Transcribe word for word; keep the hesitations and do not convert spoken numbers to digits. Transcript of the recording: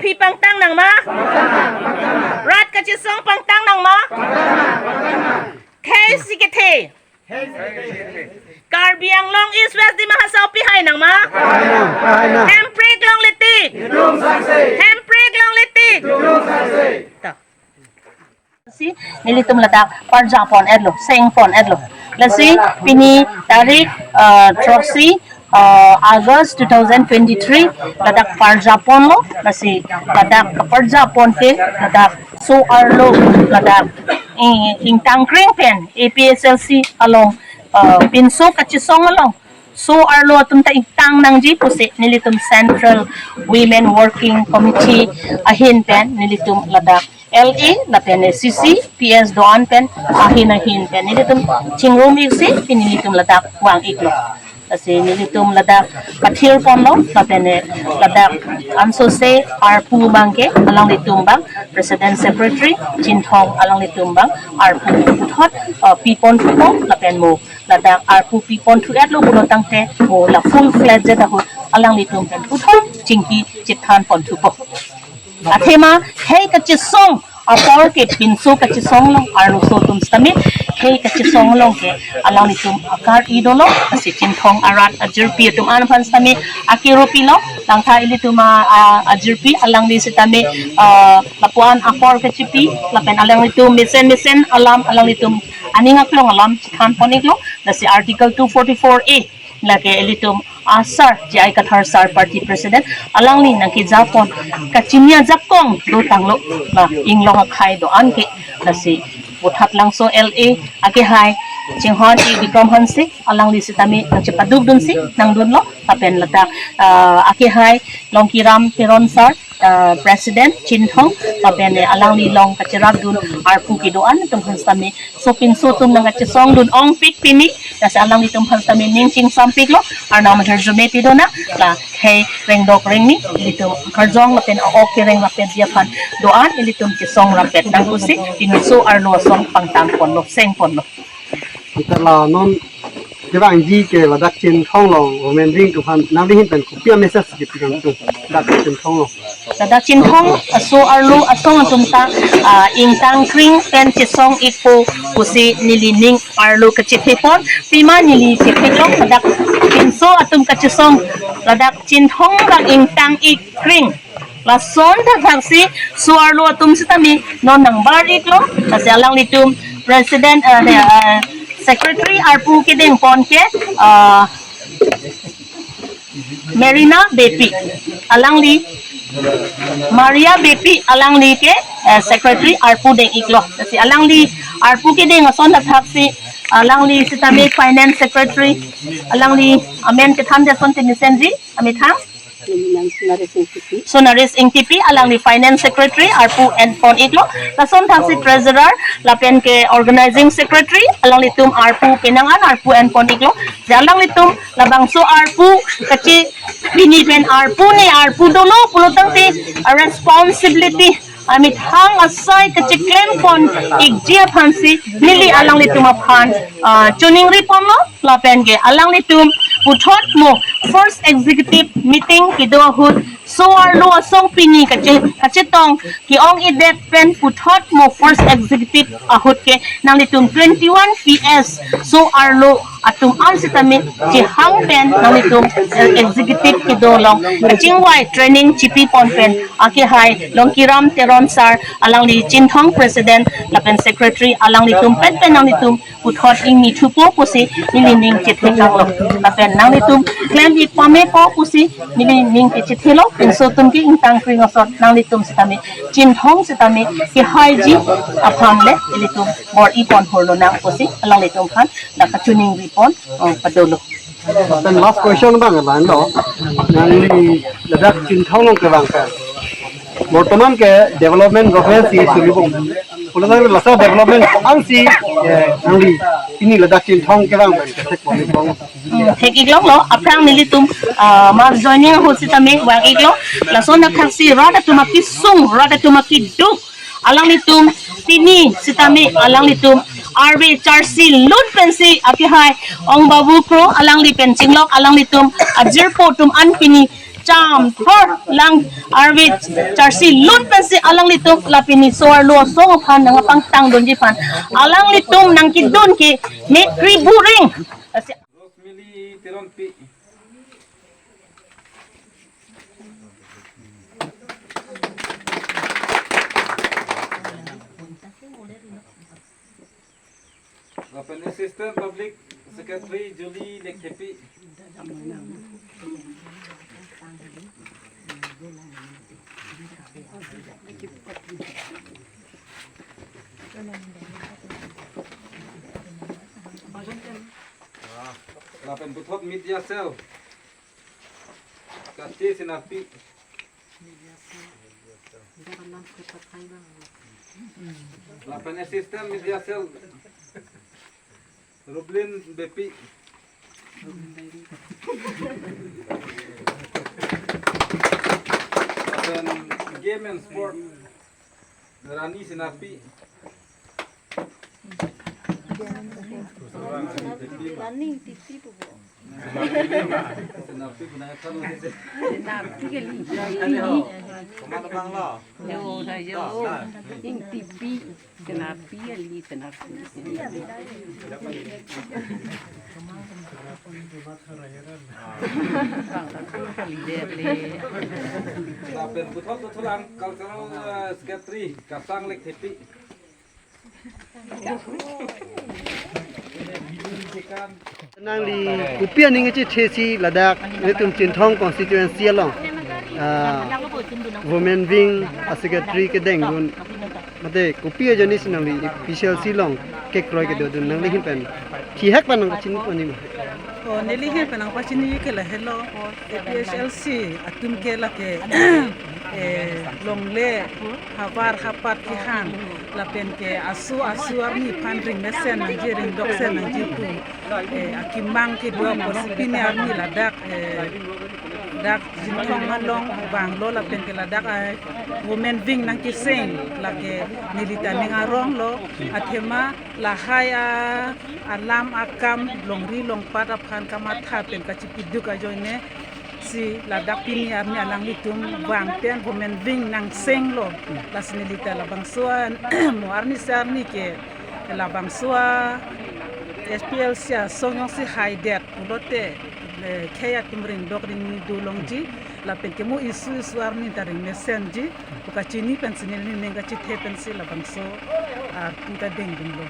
Phi pangtang nang ma? Rat kachesong pangtang nang ma? Khei si kethe. Karbi Anglong East West Dima Hasao pihai nang ma? Hemprek longle tik. Hemprek longle tik. Ta. Si nelitum ladak parjapon etlo, sengpon etlo. Lasi pini tarik, uh, throksi, uh, August two thousand twenty-three, ladak parjaponlo. Lasi ladak parjapon ke ladak so-arlo ladak, eh, ingtangkring pen A P H L C along, uh, pinso kachesong along so-arlo atum ta ingtang nangji pusi nelitum Central Women Working Committee ahin pen nelitum ladak L A lapen C C P S do-an pen ahin ahin pen nelitum chingrum iksi pini nelitum ladak vang iklo. Lasi nelitum ladak pathirponlo lapen ladak ansose arpu abangke alanglitum abang President Secretary Chinthong alanglitum abang arpu puthot, uh, pipon thupo lapen mo ladak arpu pipon thu etlo pulo tangte mo la full fledged ahut alanglitum pen puthot chingki chethanpon thupo. Athema khei kachesong apor ke pinso kachesong along arloso atum sitame khei kachesong along ke alanglitum akar-i dolo. Lasi Chinthong arat ajirpi atum an aphan sitame akirupi lo. Langtha ilitum a, a, ajirpi alangli sitame, ah, lapuan apor kachipi lapen alanglitum mesen mesen alam alanglitum aning aklong alam chethanpon iklo. Lasi Article two forty-four A lake ilitum asar J I Kathar sar party president alangli nangkejapon kachini ajakong dotanglo la inglong akhei do-an ke. Lasi Vothatlangso L A akehai Chinghon-i Bikram Hanse alangli sitame nangchepadukdunsi nangdunlo lapen ladak, ah, akehai Longkiram Teron sar, ah, President Chinthong lapen, eh, alangli along kacherapdun arpu kedo-an atum aphan sitame sopinso atum nangkachesongdun ongpik pini. Lasi alanglitum aphan sitame ning chingsampiklo, Arnam ahirjume pidunang. La khei rengdok rengni ilitum karjong lapen a-ok kereng lapen dia aphan do-an ilitum chesong rapet nang pusi pini so-arlo asong pangtangponlo, sengponlo. Kita la non kevangji ke ladak Chinthong along women wing atum aphan nangli ahin pen kopi a-message kepi nangtum ladak Chinthong along? Ladak Chinthong aso-arlo asong atum ta, ah, ingtangkring pen chesong ikpo pusi neli ning arlo kachethepon, pima neli chetheklong ladak pinso atum kachesong ladak Chinthong abang ingtang ik kring. Lason thakthaksi so-arlo atum sitame non nangbar iklo. Lasi alanglitum President, eh, de, eh, Secretary arpu kedengpon ke, eh, Marina Beypi, alangli Maria Beypi alangli ke, eh, Secretary arpu deng iklo. Lasi alangli arpu kedeng ason thakthaksi alangli sitame Finance Secretary, alangli amen kethan de ason te mesenji, amethang Sonaris Ingtipi. Sonaris Ingtipi, alangli Finance Secretary arpu enpon iklo. Lason thaksi Treasurer lapen ke Organizing Secretary alanglitum arpu penang an arpu enpon iklo. Lasi alanglitum labangso arpu kachi pini pen arpu ne arpu dolo pulo tangte a-responsibility amethang asai kachiklempon ikji aphansi neli alanglitum aphan, ah, choningriponlo. Lapen ke alanglitum puthot mo first executive meeting kedo ahut so-arlo asong pini kache-, kachetong ke-ong-edet pen puthot mo first executive ahut ke nanglitum twenty-one P S so-arlo atum an sitame chehang pen nanglitum, eh, executive kedo along kachingvai training chipipon pen akehai Longkiram Teron sar alangli Chinthong President lapen Secretary alanglitum pen pen nanglitum puthot ingni thupo pusi neli ning chethekanglo. Lapen nanglitum klem ik pamepo pusi neli ning kechethelo. Pinso atum ke ingtangkring asot nanglitum sitame Chinthong sitame kehaiji aphan le ilitum bor-ipon horlonang pusi alanglitum aphan dak kachoningripon, oh, padolo. Then last question abang abang lo. Nangli ladak Chinthong along kevang pen bortoman ke development government si sulibung. Pulo tangte laso development ansi, eh, nangli pini ladak Chinthong kevang pen kethekpon ikbom? Hmm, thek iklonglo, aphrang nelitum, ah, mass joining ahut sitame vang iklo. Lason thakthaksi rat atum akesung, rat atum akeduk alanglitum pini sitame alanglitum arve charsi lut pensi akehai Ong Babu Kro alangli pen chinglok alanglitum ajirpo atum an pini Cham thor lang arve charsi lun pensi alanglitum la pini so-arlo asong aphan nangpangtangdunji aphan alanglitum nangkedun ke Mekri Buring. Rosemary Teronpi. Lapen Assistant Public Secretary Julie Lekthepi. Lapen puthot Media Cell, Kati Sinarpi. Lapen Assistant Media Cell, Rublin Beypi. Lapen Game and Sport, Rani Sinarpi. Running T P po. Senapti punai kan lo sih. Senapti kali. Yang tadi ho. Kemana bang lo? Yo, dah yo. Ing T P, senapti kali, senapti. Bang, tak kali deh, le. Lapen puthot puthot lang cultural, eh, secretary, Kasang Lekthepi. Nangli kopi aning kachethesi ladak nelitum Chinthong constituency along, ah, women wing a secretary kedengdun, mate kopi ajoine si nangli A P H L C along kekroi kedodun, nangli ahin pen thihek pen nangpachini poni ma? Oh, neli ahin pen nangpachini ke lahelo, A P H L C atum ke lake, eh, longle havar hapat kehang, lapen ke aso aso arni aphan ring mesen nangji, ring doksen nangji pu, eh, akemang kedo apotsi pini arni ladak, eh, dak Chinthong along vanglo, lapen ke ladak, eh, women wing nangkeseng lake neli ta ning arong lo, athema lahai a alam akam longri longpat aphan kamatha pen kachipiduk ajoine si ladak pini arni alanglitum vang pen women wing nangsenglo. Lasi neli ta labangso a mo arni si arni ke labangso a A P H L C asong jongsi haidet pulote, eh, khei atum ring dok ring ni dolongji, lapen ke mo isu isu arni ta ring mesenji pu kachini pensi neli ning kachethe pensi labangso arpu ta dengdunlo.